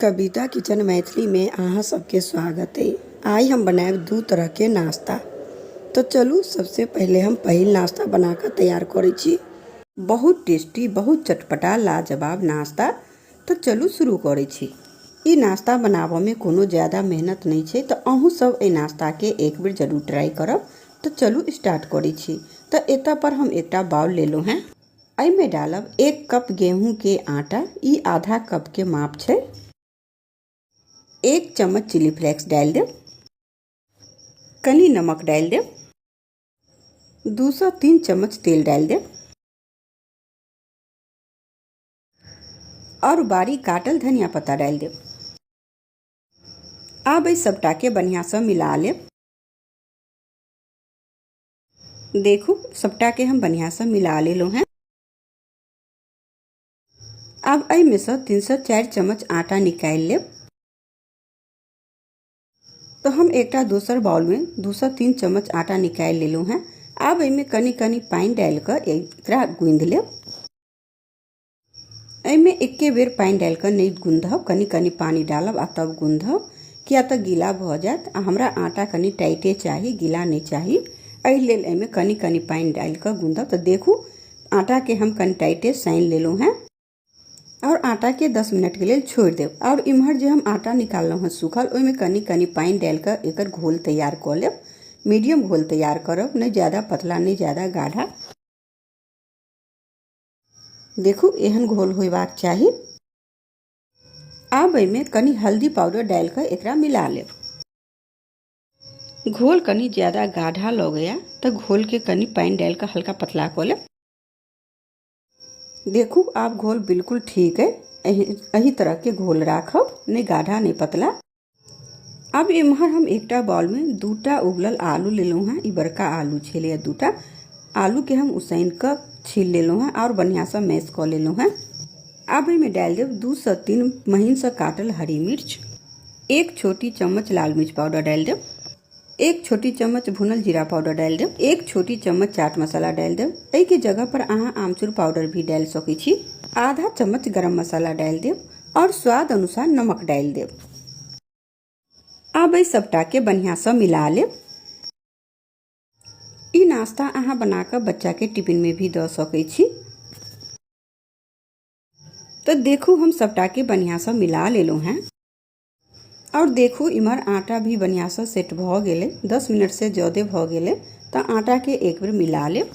कविता kitchen मैथिलीमे अहाँ सबके स्वागत अइ। आइ हम बनायब दू तरहके नाश्ता। तऽ चलू सबसे पहिले हम पहिल नाश्ता बना कऽ तैयार करै छी। बहुत टेस्टी, बहुत चटपटा, लाजवाब नाश्ता। तऽ चलू शुरू करै छी। ई नाश्ता बनाबऽमे कोनो ज्यादा मेहनत नहि छै, तऽ अहूँ सब एहि नाश्ताके एक बेर जरूर ट्राई करब। तऽ चलू स्टार्ट करै छी। तऽ एतऽ पर हम एकटा बाउल लेलहुँ हेँ। एहिमे डालब 1 कप गेहूं के आटा, ई आधा कप के माप छै। 1 चम्मच चिली फ्लेक्स डालि देब, कनी नमक डालि देब, 2 से 3 चम्मच तेल डालि देब और बारीक काटल धनिया पत्ता डालि देब। आब एहि सबटा के बढ़िया से मिला लेब। देखू सबटा के हम बढ़िया से मिला लेलहुँ हैं। आब एहिमे से 3 से 4 चम्मच आटा निकालि लेब। तो हम एकटा दोसर बाउल में 2 से 3 चम्मच आटा निकालि लेलहुँ हैं। आब एहिमे कनी कनी पानि डालि कऽ एकरा गूँधि लेब। एहिमे एके बेर पानि डालि कऽ नहि गूँधब, कनी कनी पानि डालब आ तब गूँधब, किया तऽ गीला भऽ जायत आ हमरा आटा कनी टाइटे चाही, गीला नहि चाही। एहि लेल एहिमे कनी कनी पानि डालि कऽ गूँधब। तऽ देखू आटाके हम कनी टाइटे सानि लेलहुँ हेँ आओर आटाके 10 मिनटके लेल छोड़ि देब। आओर इम्हर जे हम आटा निकाललहुँ हेँ सूखल, ओहिमे कनी कनी पानि डालि कऽ एकर घोल तैयार कऽ लेब। मीडियम घोल तैयार करब, नहि ज्यादा पतला नहि ज्यादा गाढ़ा। देखू एहन घोल होयबाक चाही। आब एहिमे कनी हल्दी पाउडर डालि कऽ एकरा मिला लेब। घोल कनी ज्यादा गाढ़ा लगैया तऽ घोलके कनी पानि डालि कऽ हल्का पतला कऽ लेब। देखू आब घोल बिल्कुल ठीक है। एहि तरहके घोल राखब, नहि गाढ़ा नहि पतला। आब एम्हर हम एकटा बाउलमे 2टा उबलल आलू लेलहुँ हेँ। ई बड़का आलू छलैए। 2टा आलूके हम उसैन कऽ छील लेलहुँ हेँ आओर बढ़िआँसँ मैश कऽ लेलहुँ हेँ। आब एहिमे डालि देब 2 से 3 महीनसँ काटल हरी मिर्च, 1 छोटी चम्मच लाल मिर्च पाउडर डालि देब, 1 छोटी चम्मच भुनल जीरा पाउडर डालि देब, 1 छोटी चम्मच चाट मसाला डालि देब। एहिके जगह पर अहाँ आमचूर पाउडर भी डालि सकै छी। आधा चम्मच गरम मसाला डालि देब और स्वाद अनुसार नमक डालि देब। आब एहि सबटाके बढ़िआँसँ मिला लेब। ई नाश्ता अहाँ बना कऽ बच्चाके टिफिनमे भी दऽ सकै छी। तऽ देखू हम सबटाके बढ़िआँसँ मिला लेलहुँ हेँ। और देखू इम्हर आटा भी बढ़िआँसँ सेट भऽ गेलै, 10 मिनटसँ ज्यादे भऽ गेलै। तऽ आटाके एक बेर मिला लेब।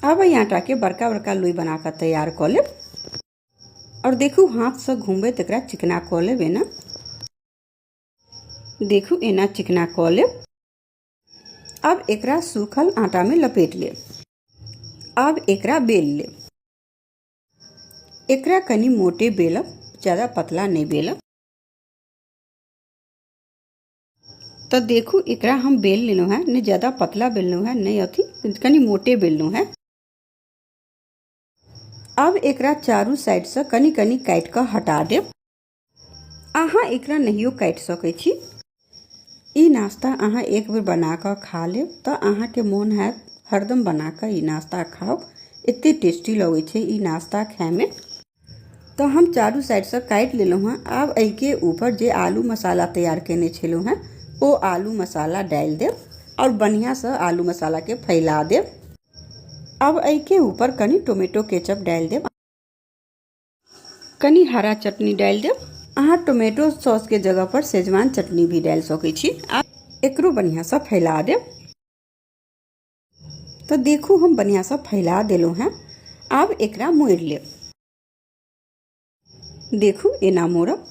आब एहि आटाके बड़का बड़का लोई बना कऽ तैयार कऽ लेब। और देखू हाथसँ घुमबैत एकरा चिकना कऽ लेब एना। देखू एना चिकना कऽ लेब। आब एकरा सूखल आटामे लपेट लेब। आब एकरा बेल लेब। एकरा कनि मोटे बेलब, ज्यादा पतला नहि बेलब। तऽ देखू एकरा हम बेल लेलहुँ हेँ, नहि ज्यादा पतला बेललहुँ हेँ नहि अथी, कनि मोटे बेललहुँ हेँ। आब एकरा चारू साइडसँ कनि कनि काटि कऽ हटा देब। अहाँ एकरा नहियो काटि सकै छी। ई नाश्ता अहाँ एक बेर बना कऽ खा लेब तऽ अहाँके मोन हैत हरदम बना कऽ ई नाश्ता खाउ। एते टेस्टी लगै छै ई नाश्ता खायमे। तऽ हम चारू साइडसँ काटि लेलहुँ हेँ। आब एहिके ऊपर जे आलू मसाला तैयार केने छलहुँ हेँ ओ आलू मसाला डालि देब आओर बढ़िआँसँ आलू मसालाके फैला देब। अब एहिके ऊपर कनि टोमेटो केचप डालि देब, कनि हरा चटनी डालि देब। अहाँ टोमेटो सॉस के जगह पर शेजवान चटनी भी डालि सकै छी। आ एकरो बढ़िआँसँ फैला देब। तऽ देखू हम बढ़िआँसँ फैला देलहुँ हेँ। आब एकरा मोड़ि लेब। देखू एना मोड़ब।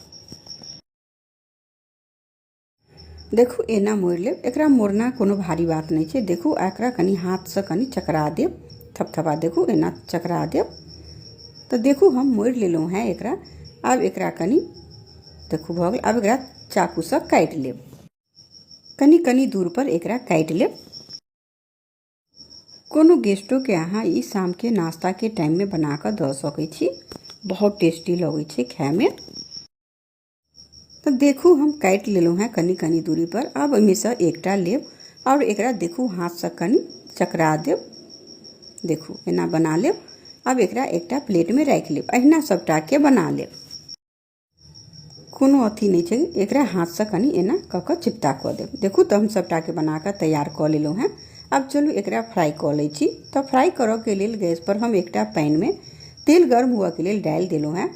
देखू एना मोड़ि लेब। एकरा मोड़ना कोनो भारी बात नहि छै। देखू एकरा कनि हाथसँ कनि चकरा देब, थपथपा। देखू एना चकरा देब। तऽ देखू हम मोड़ि लेलहुँ हेँ एकरा। आब एकरा कनि देखू भऽ गेल। आब एकरा चाकूसँ काटि लेब। कनि कनि दूर पर एकरा काटि लेब। कोनो गेस्टोके अहाँ ई शामके नाश्ताके टाइममे बना कऽ दऽ सकै छी। बहुत टेस्टी लगै छै खायमे। तऽ देखू हम काटि लेलहुँ हेँ कनि कनि दूरी पर। आब ओहिमेसँ एकटा लेब आओर एकरा देखू हाथसँ कनि चकरा देब। देखू एना बना लेब। आब एकरा एकटा प्लेटमे राखि लेब। अहिना सबटाके बना लेब। कोनो अथी नहि छै। एकरा हाथसँ कनि एना कऽ कऽ चिपता कऽ देब। देखू तऽ हम सभटाके बना कऽ तैयार कऽ लेलहुँ हेँ। आब चलू एकरा फ्राइ कऽ लै छी। तऽ फ्राइ करऽके लेल गैसपर हम एकटा पैनमे तेल गर्म हुअके लेल डालि देलहुँ हेँ।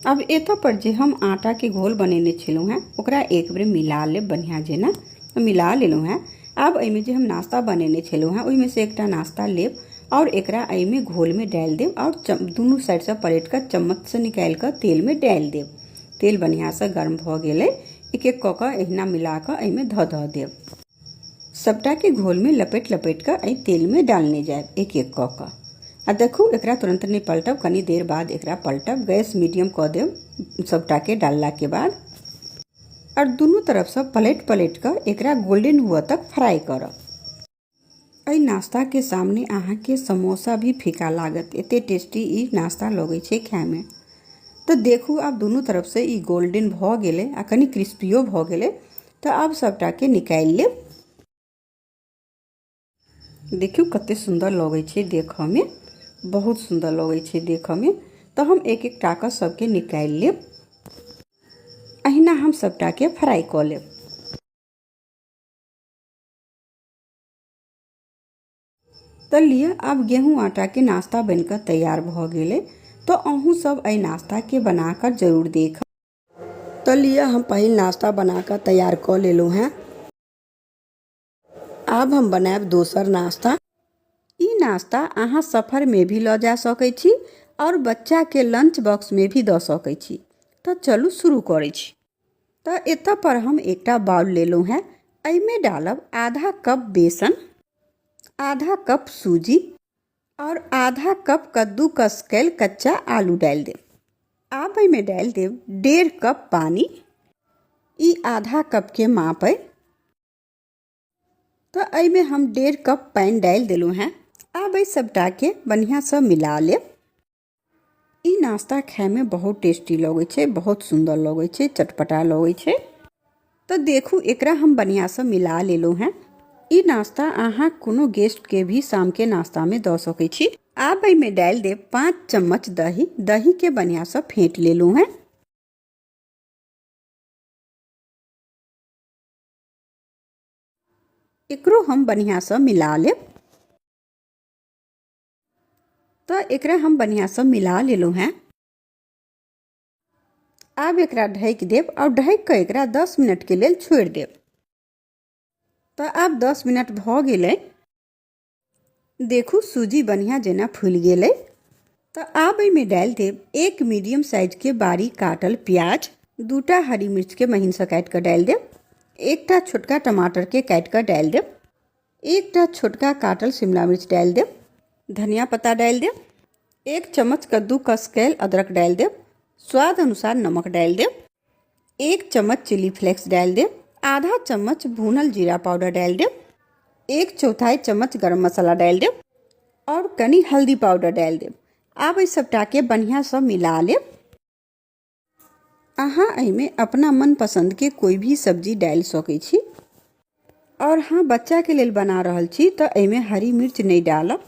आब एतऽ पर जे हम आटाके घोल बनेने छलहुँ हेँ ओकरा एक बेर मिला लेब बढ़िआँ जेना। मिला लेलहुँ हेँ। आब एहिमे जे हम नाश्ता बनेने छलहुँ हेँ ओहिमे से एकटा नाश्ता लेब आओर एकरा एहिमे घोलमे डालि देब आओर दुनू साइडसँ पलटि कऽ चम्मचसँ निकालि कऽ तेलमे डालि देब। तेल बढ़िआँसँ गर्म भऽ गेलै। एक एक कऽ कऽ एहिना मिला कऽ एहिमे धऽ धऽ देब। सभटाके घोलमे लपेट लपेट कऽ एहि तेलमे डालने जायब एक एक कऽ कऽ। आ देखू एकरा तुरन्त नहि पलटब, कनी देर बाद एकरा पलटब। गैस मीडियम कऽ देब सभटाके डाललाके बाद आओर दुनू तरफसँ पलटि पलटि कऽ एकरा गोल्डन हुअ तक फ्राइ करब। एहि नाश्ताके सामने अहाँके समोसा भी फीका लागत, एते टेस्टी ई नाश्ता लगै छै खायमे। तऽ देखू आब दुनू तरफसँ ई गोल्डन भऽ गेलै आ कनि क्रिस्पियो भऽ गेलै। तऽ आब सभटाके निकालि लेब। देखियौ कते सुन्दर लगै छै देखऽमे, बहुत सुन्दर लगै छै देखऽमे। तऽ हम एक एक टाके सबके निकालि लेब। अहिना हम सभटाके फ्राइ कऽ लेब। तऽ लिअ आब गेहूँ आटाके नाश्ता बनि कऽ तैयार भऽ गेलै। तऽ अहूँ सब एहि नाश्ताके बना कऽ जरूर देखब। तऽ लिअ हम पहिल नाश्ता बना कऽ तैयार कऽ लेलहुँ हेँ। आब हम बनायब दोसर नाश्ता। ई नाश्ता अहाँ सफरमे भी लऽ जा सकै छी आओर बच्चाके लंच बॉक्समे भी दऽ सकै छी। तऽ चलू शुरू करै छी। तऽ एतऽ पर हम एकटा बाउल लेलहुँ हेँ। एहिमे डालब आधा कप बेसन, आधा कप सूजी आओर आधा कप कद्दूकस कयल कच्चा आलू डालि देब। आब एहिमे डालि देब 1.5 कप पानि। ई आधा कपके माप अइ। तऽ एहिमे हम 1.5 कप पानि डालि देलहुँ हेँ। आब एहि सभटाके बढ़िआँसँ मिला लेब। ई नाश्ता खायमे बहुत टेस्टी लगै छै, बहुत सुन्दर लगै छै, चटपटा लगै छै। तऽ देखू एकरा हम बढ़िआँसँ मिला लेलहुँ हेँ। ई नाश्ता अहाँ कोनो गेस्टके भी शामके नाश्तामे दऽ सकै छी। आब एहिमे डालि देब 5 चम्मच दही। दहीके बढ़िआँसँ फेँट लेलहुँ हेँ। एकरो हम बढ़िआँसँ मिला लेब। तऽ एकरा हम बढ़िआँसँ मिला लेलहुँ हेँ। आब एकरा ढकि देब आओर ढकि कऽ एकरा 10 मिनटके लेल छोड़ि देब। तऽ आब 10 मिनट भऽ गेलै। देखू सूजी बढ़िआँ जेना फूलि गेलै। तऽ आब एहिमे डालि देब एक मीडियम साइजके बारीक काटल प्याज, 2टा हरी मिर्चके महीनसँ काटि कऽ डालि देब, एकटा छोटका टमाटरके काटि कऽ डालि देब, एकटा छोटका काटल शिमला मिर्च डालि देब, धनिया पत्ता डालि देब, 1 चम्मच कद्दूकस कयल अदरक डालि देब, स्वाद अनुसार नमक डालि देब, 1 चम्मच चिली फ्लेक्स डालि देब, आधा चम्मच भूनल जीरा पाउडर डालि देब, 1/4 चम्मच गरम मसाला डालि देब आओर कनि हल्दी पाउडर डालि देब। आब एहि सभटाके बढ़िआँसँ मिला लेब। अहाँ एहिमे अपना मनपसन्दके कोइ भी सब्जी डालि सकै छी। आओर हाँ, बच्चाके लेल बना रहल छी तऽ एहिमे हरी मिर्च नहि डालब।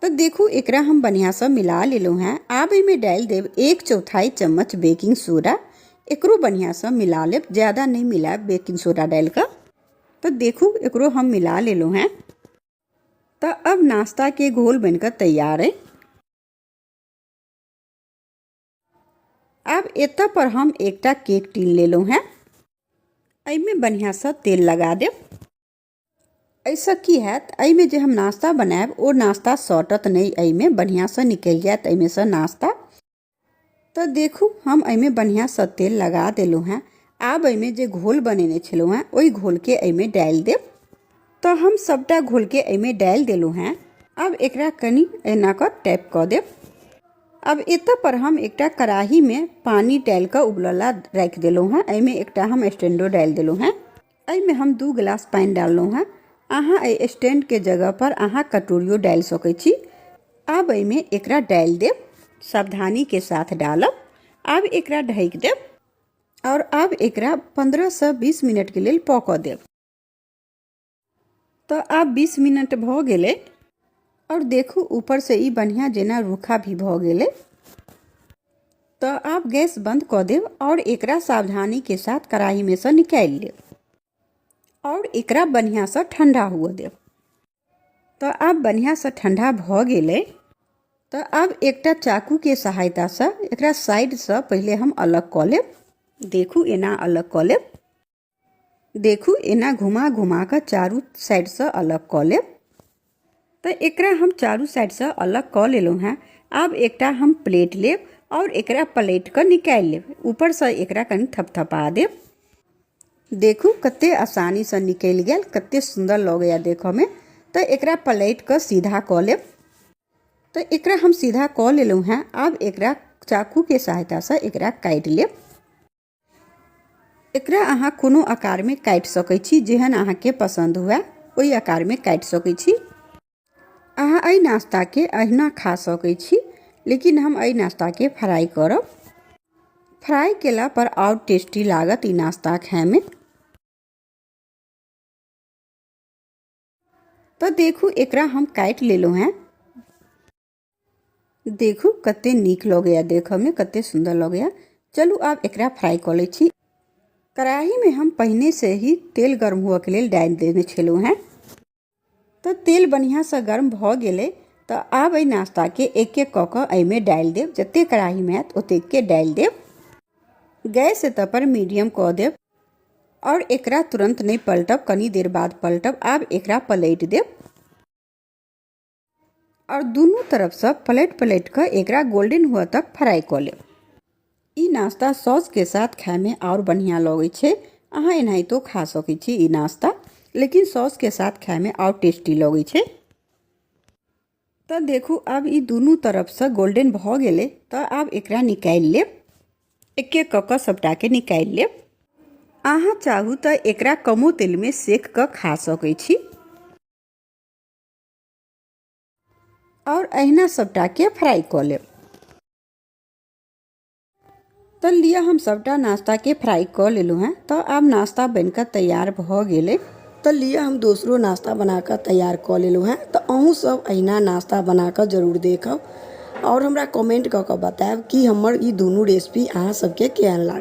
तऽ देखू एकरा हम बढ़िआँसँ मिला लेलहुँ हेँ। आब एहिमे डालि देब 1/4 चम्मच बेकिंग सोडा। एकरो बढ़िआँसँ मिला लेब, ज्यादा नहि मिलायब बेकिंग सोडा डालि कऽ। तऽ देखू एकरो हम मिला लेलहुँ हेँ। तऽ अब नाश्ताके घोल बनि कऽ तैयार अइ। आब एतऽ पर हम एकटा केक टीन लेलहुँ हेँ। एहिमे बढ़िआँसँ तेल लगा देब। एहिसँ की हैत, एहिमे जे हम नाश्ता बनायब ओ नाश्ता सटत नहि, एहिमे बढ़िआँसँ निकलि जायत एहिमेसँ नाश्ता। तऽ देखू हम एहिमे बढ़िआँसँ तेल लगा देलहुँ हेँ। आब एहिमे जे घोल बनेने छलहुँ हेँ ओहि घोलके एहिमे डालि देब। तऽ हम सभटा घोलके एहिमे डालि देलहुँ हेँ। आब एकरा कनि एना कऽ टैप कऽ देब। आब एतऽ पर हम एकटा कड़ाहीमे पानि डालि कऽ उबलऽ ला राखि देलहुँ हेँ। एहिमे एकटा हम स्टैंडो डालि देलहुँ हेँ। एहिमे हम 2 गिलास पानि डाललहुँ हेँ। अहाँ एहि स्टैंडके जगह पर अहाँ कटोरियो डालि सकै छी। आब एहिमे एकरा डालि देब, सावधानीके साथ डालब। आब एकरा ढकि देब आओर आब एकरा 15 से 20 मिनटके लेल पकऽ देब। तऽ आब 20 मिनट भऽ गेलै आओर देखू ऊपरसँ ई बढ़िआँ जेना रूखा भी भऽ गेलै। तऽ आब गैस बंद कऽ देब आओर एकरा सावधानीके साथ कढ़ाईमे सँ निकालि लेब आओर एकरा बढ़िआँसँ ठण्डा हुअ देब। तऽ आब बढ़िआँसँ ठण्डा भऽ गेलै। तऽ आब एकटा चाकूके सहायतासँ एकरा साइडसँ पहिले हम अलग कऽ लेब। देखू एना अलग कऽ लेब। देखू एना घुमा घुमा कऽ चारू साइडसँ अलग कऽ लेब। तऽ एकरा हम चारू साइडसँ अलग कऽ लेलहुँ हेँ। आब एकटा हम प्लेट लेब आओर एकरा पलटि कऽ निकालि लेब। ऊपरसँ एकरा कनि थपथपा देब। देखू कते आसानीसँ निकलि गेल, कते सुन्दर लगैए देखऽमे। तऽ एकरा पलटि कऽ सीधा कऽ लेब। तऽ एकरा हम सीधा कऽ लेलहुँ हेँ। आब एकरा चाकूके सहायतासँ एकरा काटि लेब। एकरा अहाँ कोनो आकारमे काटि सकै छी, जेहन अहाँके पसन्द हुए ओहि आकारमे काटि सकै छी। अहाँ एहि नाश्ताके अहिना खा सकै छी, लेकिन हम एहि नाश्ताके फ्राई करब। फ्राई केला पर आओर टेस्टी लागत ई नाश्ता खायमे। तऽ देखू एकरा हम काटि लेलहुँ हेँ। देखू कते नीक लगैया देखऽमे, कते सुन्दर लगैया। चलू आब एकरा फ्राई कऽ लै छी। कढ़ाईमे हम पहिनेसँ ही तेल गर्म हुअके लेल डालि देने छलहुँ हेँ। तऽ तेल बढ़िआँसँ गर्म भऽ गेलै। तऽ आब एहि नाश्ताके एक एक कऽ कऽ एहिमे डालि देब। जतेक कढ़ाईमे आयत ओतेकके डालि देब। गैस एतऽ पर मीडियम कऽ देब आओर एकरा तुरन्त नहि पलटब, कनी देर बाद पलटब। आब एकरा पलटि देब आओर दुनू तरफसँ पलटि पलटि कऽ एकरा गोल्डन हुअ तक फ्राई कऽ लेब। ई नाश्ता सॉसके साथ खायमे आओर बढ़िआँ लगै छै। अहाँ एनाहितो खा सकै छी ई नाश्ता, लेकिन सॉसके साथ खायमे आओर टेस्टी लगै छै। तऽ देखू आब ई दुनू तरफसँ गोल्डन भऽ गेलै। तऽ आब एकरा निकालि लेब। एक एक कऽ कऽ सभटाके निकालि लेब। अहाँ चाहू तऽ एकरा कमो तेलमे सेक कऽ खा सकै छी आओर अहिना सभटाके फ्राई कऽ लेब। तऽ लिअ हम सभटा नाश्ताके फ्राई कऽ लेलहुँ हेँ। तऽ आब नाश्ता बनि कऽ तैयार भऽ गेलै। तऽ लिअ हम दोसरो नाश्ता बना कऽ तैयार कऽ लेलहुँ हेँ। तऽ अहूँ सब अहिना नाश्ता बना कऽ जरूर देखब आओर हमरा कमेंट कऽ कऽ बतायब कि हमर ई दुनू रेसिपी अहाँ सबके केहन लागल।